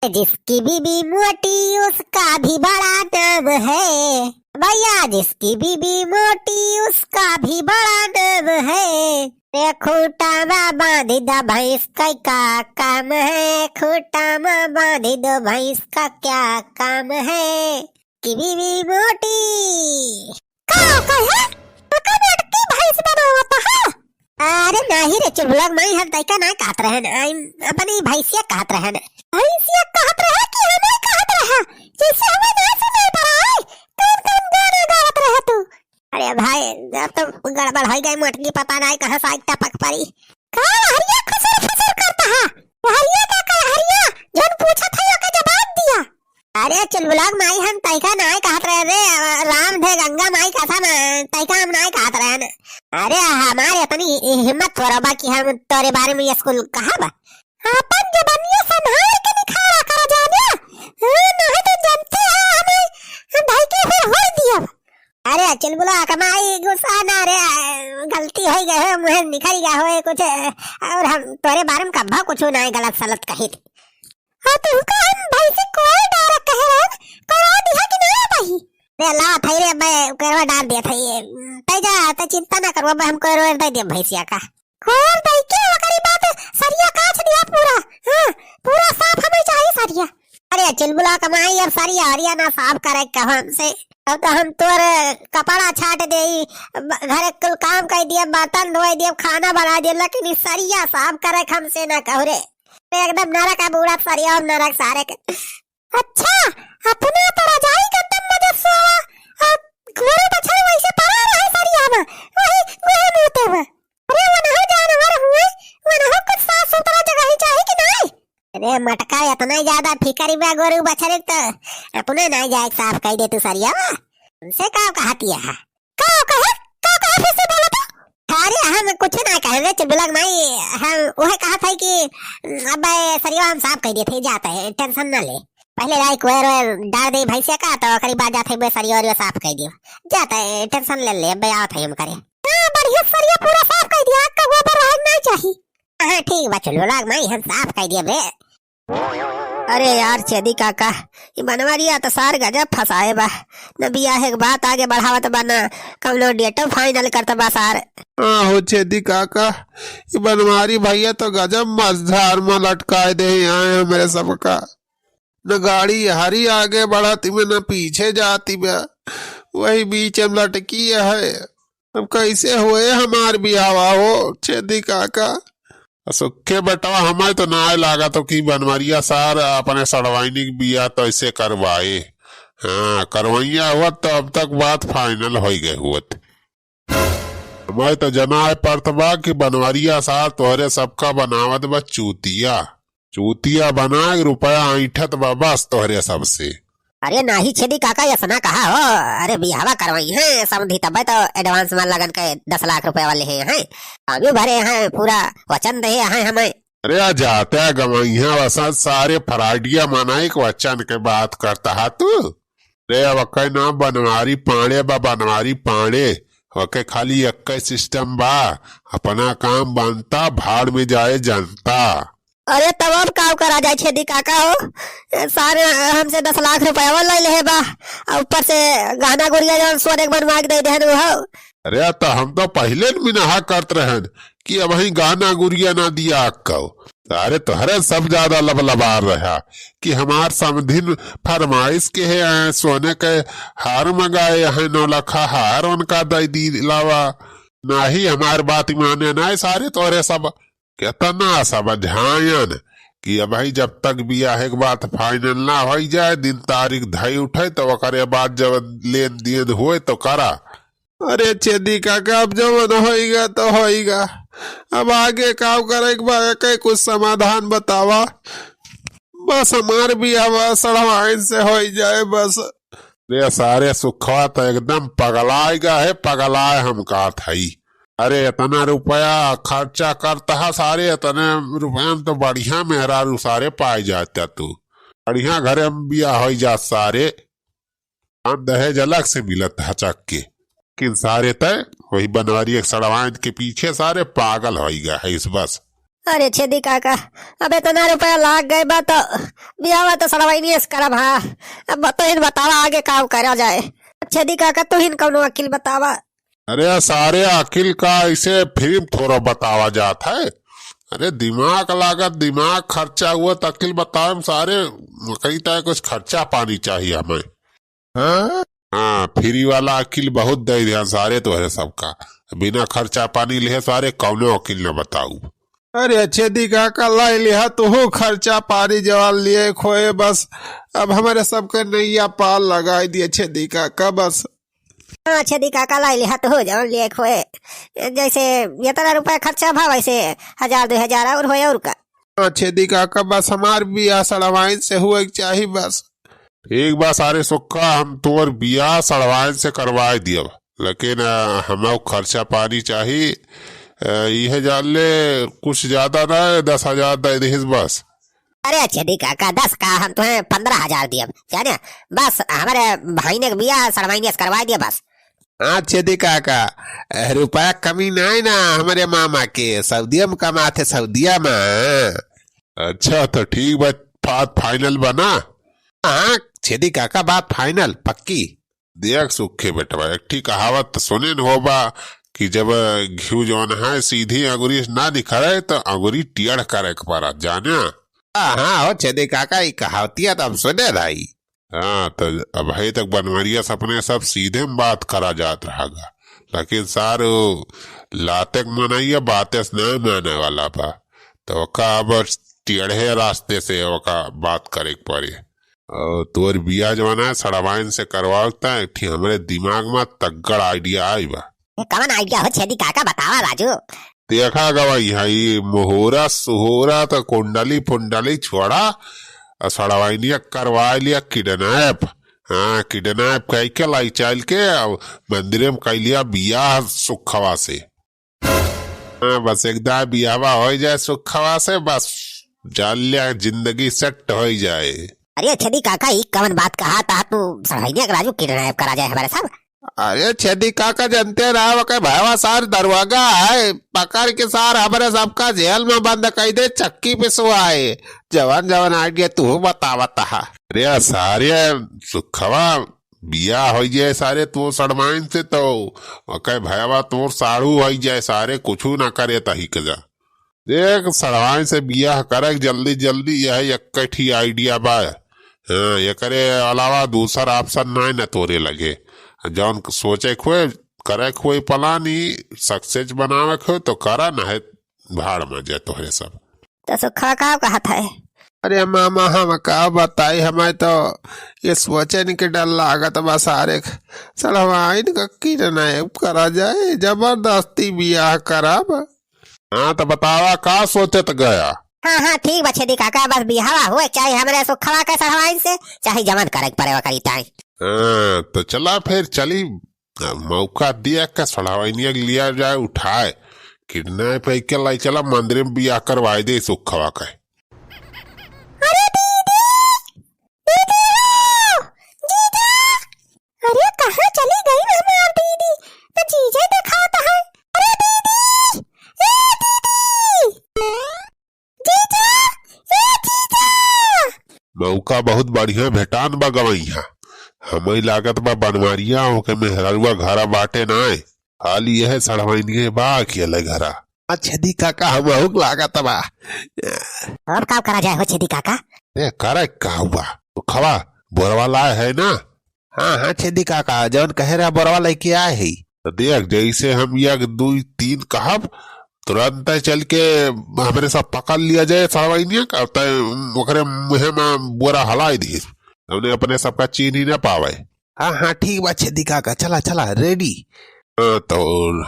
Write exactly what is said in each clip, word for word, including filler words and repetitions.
जिसकी बीबी मोटी उसका भी बड़ा नाम है। भैया, जिसकी बीबी मोटी उसका भी बड़ा नाम है। रे खूँटा मा बाँधि द भैंस का क्या काम है, खूँटा मा बाँधि द भैंस का क्या काम है, कि बीबी मोटी। का कहे? ओकर मोटकी भैंस बनावत ह? अरे नाही रे चुलबुलक माई, हम तैका ना कहत रहन, हम अपनी भैंसिया कहत रहन। भैंसिया कहत रहे कि हमें कहत रहे? जैसे हमें ना सुनाई पड़ा है, कौन कौन गाना गावत रहे तू? अरे भाई, अब तो गड़बड़ होइ गई मोटकी, पता नाही कहाँ से आई टपक परी। का हरिया खुसुर फुसुर करता है? हरिया का कहे हरिया? जौन पूछत है ओके जवाब दिया। अरे चुलबुलक माई, हम तैका नाही कहत रहे रे, राम धे गंगा माई कसम, तैका हम नाही कहत रहे न। अरे हमारे इतनी हिम्मत थोड़ा बा कि हम तोरे बारे में ये कुल कहब? आपन जबनिया संभाल के निखारा करा जाने, हाँ, नाही तो जनते है हमें, हम भाई के फिर होर दियब। अरे चुलबुलक माई गुस्सा ना रे, गलती होइ गए हो, मुँह निकल गया हो कुछ, और हम तोरे बारे में कब्बा कुछ नाही गलत सलत कही थी। हाँ, तुमका हम भैंसी कोई डारा कहे रहन, करवा दिहा कि ना बही? रे ला थाई रे, मैं करवा डार दिया थाई। तै जा, तै चिंता ना करवा, मैं हम करवा दे दिया भैंसिया का। खोल दई के ओकरी बाद सरिया काछ दिया पूरा। हाँ, पूरा साफ हमें चाहिए सरिया। अरे चुलबुलक माई, अब सरिया हरिया ना साफ करे कहो हमसे। अब तो हम तोर कपड़ा छाट देई, ब-, घर के कुल काम कर दिए, बर्तन धोए दिए, खाना बना दिए, लेकिन ई सरिया साफ करे के हमसे ना कहो रे। एकदम नरक है बूढ़ा सरिया, और नरक सारे के। अच्छा, अपना तो रजाई गद्दा मजे सोवा, और गोरू बछरू वैसे पड़ा रहे सरिया में, वही गोहे मूते में। अरे, वनहु जानवर हुए, वनहु कुछ साफ सुथरा जगह ही चाही कि नाही? अरे मटका, इतना ज्यादा फिकर बा गोरू बछरू त अपने नाही जाए के साफ कई दे तू सरिया। हमसे का कहतिया है? का कहे? का कहे फिर से बोला तो? अरे हम कुछ ना कहे रे चुलबुलक माई, हम वह कहा था कि अब सरिया हम साफ कई देते, जाते हैं, टेंशन ना ले। पहले लाई कोयर वोयर डार दे भैंसिया का, तो ओकरी बाद जाते हुए सरिया वरिया साफ कई दियो। जाते हैं, टेंशन ले ले, अब आवत है हम करे। हाँ, बढ़िया सरिया पूरा साफ कई दिया, आपका गोबर रहे नहीं चाहिए। हाँ, ठीक बा, चुलबुलक माई, हम साफ कई दिया बे। अरे यार, छेदी काका, ई बनवरिया तो सार गजब फंसाए बा। न बियाहे के बात आगे बढ़ावत बा, न कौनो डेटो फाइनल करत बा सार। हाँ हो छेदी काका, ई बनवारी भैया तो गजब मझधार में लटकाए दे आए हमरे सबका। न गाड़ी हरी आगे बढ़त बा, न पीछे जाती बा, वही बीच में लटकी है। अब कैसे होए हमार बियाहवा हो छेदी काका? सुखे बेटवा, हमें तो नाय लागत हो कि बनवरिया सार अपने सड़वाइनी के बियाह तो ऐसे करवाए। हाँ, करवैया हुआ तो अब तक बात फाइनल होइ गए हुअत। हमें तो जनाए पड़त बा कि बनवरिया सार तोहरे सबका बनावत बा चूतिया। चूतिया बना के रुपया ऐंठत बा बस तोहरे सबसे। अरे नाही छेदी काका, ऐसना कहा हो? अरे बियाहवा करवाई हैं समधी, तबे तो एडवांस में लगन के दस लाख रुपया वाले हैं, हैं। कामी भरे हैं, पूरा वचन दे हैं हमें। अरे आ जाते गवैया वसा सारे फ्राडिया मनाई के वचन के बात करता है तू। रे अब कई नाम बनवारी पांड़े बा, बनवारी पांड़े। ओके खाली एक सिस्टम बा, अपना काम बनता, भाड़ में जाए जनता। अरे तब अब का करा जाए छेदी काका हो? सारे हमसे दस लाख रुपया ले ले बा, और ऊपर से गहना गुरिया जौन सोने के बनवा के दे देहन वो हो। अरे तो हम तो पहले न मिनहा करत रहन कि अब ही गहना गुरिया ना दिया अक्को। अरे तोहरे सब ज्यादा लबलबार रहा कि हमार समधिन फरमाइश के है, आए सोने के हार मंगाए हैं, नौ लखा हार उनका दे दी लावा। नाही हमार बात माने ना सारे तोहरे सब। केतना समझायन कि अब भाई जब तक बियाह के बात फाइनल ना होई जाए, दिन तारीख धई उठे, तो ओकरे बाद जब लेन देन होए तो करा। अरे छेदी काका, अब जवन होइगा तो होइगा, अब आगे का करे के बा, एके कुछ समाधान बतावा। बस हमार बियाह सड़वाइन से होई जाए बस। रे सारे सुखवा तो एकदम पगलाए गा है, पगलाए हम कहत हई। अरे इतना रुपया खर्चा करता है सारे, इतने रुपया में तो बढ़िया मेहरारू सारे पाए जाता तू, बढ़िया घरे में बियाह होई जात सारे। हम दहेज अलग से मिलत हचक के, लेकिन सारे तय वही बनवारी एक सड़वाइन के पीछे सारे पागल होई गा है इस बस। अरे छेदी काका, अब इतना रुपया लाग गए बा तो बियाहवा तो सड़वाइनिये से करब हा। अब तुहिन बतावा आगे का करा जाए। छेदी काका तुहिन कौनो अकिल बतावा। अरे सारे अकिल का ऐसे फ्री में थोड़ा बतावा जात है। अरे दिमाग लागत, दिमाग खर्चा हुआ तो अकिल बतावे में सारे मकई तय कुछ खर्चा पानी चाहिए हमें। हाँ? हाँ, फ्री वाला अकिल बहुत दे दिया सारे तोहरे सबका। बिना खर्चा पानी लिहे सारे कौनो अकिल न बताऊ। अरे छेदी काका, लाई लिहा तुहू खर्चा पानी जवान लिए खोए बस। अब हमारे सबके नैया पार लगाई दिए छेदी काका बस। हाँ छेदी काका, लाई लिहा तुहू जवान लिए खोए। जैसे इतना रुपया खर्चा भा वैसे हजार दो हजार और होए और का। हाँ छेदी काका, बस हमार बियाह सड़वाइन से हुए के चाही बस। ठीक बा सारे सुक्खा, हम तोर बियाह सड़वाइन से करवाए दियब, लेकिन, अ, हमहू खर्चा पानी चाही। अ, इहे जान ले, कुछ ज्यादा ना, दस हजार दे दिहिस बस। अरे छेदी काका, दस का, हम तुहें पन्द्रह हजार दियब, जाने, बस हमरे भाईने के बियाह सड़वाइने से करवाए दिया बस। हाँ छेदी काका, रुपया कमी नाई ना हमरे मामा के, सऊदिया में कमाथे, सऊदिया में। अच्छा तो ठीक बा, बात final बा ना? हाँ छेदी काका, बात final पक्की। देख सुखे बेटवा, एक ठी कहावत त सुने न होबा कि जब घिउ जौन है सीधी अंगुरी से ना निकरे तो अंगुरी टेढ़ करे के पड़ा, जाने? हाँ हाँ हो छेदी काका, ई कहावतिया तो हम सुने रही। हाँ, त अबही तक बनवरिया से अपने सब सीधे में बात करा जात रहा गा, लेकिन सार उ लाते के मनइया बाते से नहीं माने वाला बा, तो ओका अब टेढ़े रास्ते से ओका बात करे के पड़े। और तोर बियाह जवान है सड़वाइन से करवावता, एक ठी हमरे दिमाग में तगड़ idea आई बा। ए, कवन idea हो छेदी काका, बतावा राजू। देखा गवा यहाँ ई मोहरा सुहोरा तो कुंडली पुंडली छोड़ा, आ सड़वाइनिया करवा लिया kidnap। हाँ, kidnap कई के लाई चल के, अब मंदिर में कई लिया बियाह सुखवा से। हाँ, बस एक दाय बियाहवा हो जाए सुखवा से, बस जान लिया जिंदगी set हो जाए। अरे छेदी काका, ई कवन बात कहा था तू, सड़वाइनिया के राजू kidnap करा जाए हमारे सब? अरे छेदी काका, जनते रहा ओके भयवा सार दरोगा है, पकड़ के सार हमरे सबका जेल में बंद कई दे, चक्की पिसवाए। जवन जवन idea तू बतावत हा। अरे सारे सुखवा बियाह हो जाए सारे तोर सड़वाइन से तो ओके भयवा तोर साढ़ू हो जाए सारे कुछू ना करे तही के जा। देख, सड़वाइन से बियाह करे जल्दी जल्दी, यह एक ठी idea बा। हाँ, एकरे अलावा दूसर option नाई न तोरे लगे। जौन सोचे खोए, करे खोए plan, ई success बनावे खोए तो करा, न है भाड़ में जाए तोहरे सब। तो सुखा का कहत है? अरे मामा, हम का बताई, हमें तो ये सोचे नहीं के डर लागत बा सारे सड़वाइन का kidnap करा जाए, जबरदस्ती बियाह कराब। हाँ, तो बतावा, का सोचत गया? हाँ, हाँ, ठीक बा छेदी काका, बस बियाहवा हुए चाहे हमरे सुखवा के सड़वाइन से, चाहे जवन करे के पड़े ओकरी ताई। हाँ, तो चला फिर चली, मौका दिया के सड़वाइनिया के लिया जाए उठाए, kidnap कई के लाई चला मंदिर में बियाह करवाए दे सुखवा के। अरे दीदी, दीदी हो, जीजा, अरे कहाँ चली गई हमार दीदी? तो जीजा देखात है। अरे दीदी, ए दीदी, जीजा, ए जीजा। मौका बहुत बढ़िया भेटान बा गवैया। हमें लागत बा बनवारिया होके मेहररुआ घरा बाटे नाय। खाली यह सड़वाइनिये बा अकेले घरा। अच्छा दी काका, हमहू के लागत बा। और का करा जाए हो छेदी काका? ए, करे का हुआ? तो खवा, बोरवा लाए है ना? हाँ, हाँ, छेदी काका, जौन कहे रहा बोरवा लेके आए ही। तो देख, जैसे हम एक, दुई, तीन कहब, तुरंत चल के हमरे सब पकड़ लिया जाए सड़वाइनिया का, तै ओकरे मुँहे में बोरा हलाई दिहिस। हमने अपने सबका चीन्ही ना पावे। हाँ, हाँ, ठीक बा छेदी काका, चला, चला, ready। हाँ, तो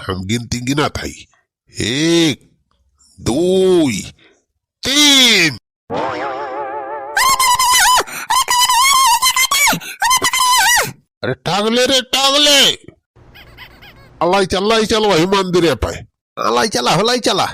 हम गिनती गिनत हई। एक, दुई, तीन। अरे टांग ले रे, टांग ले। अल्लाई चल, अल्लाई चल, वही मंदिर पे। अल्लाई चला, अल्लाई चला।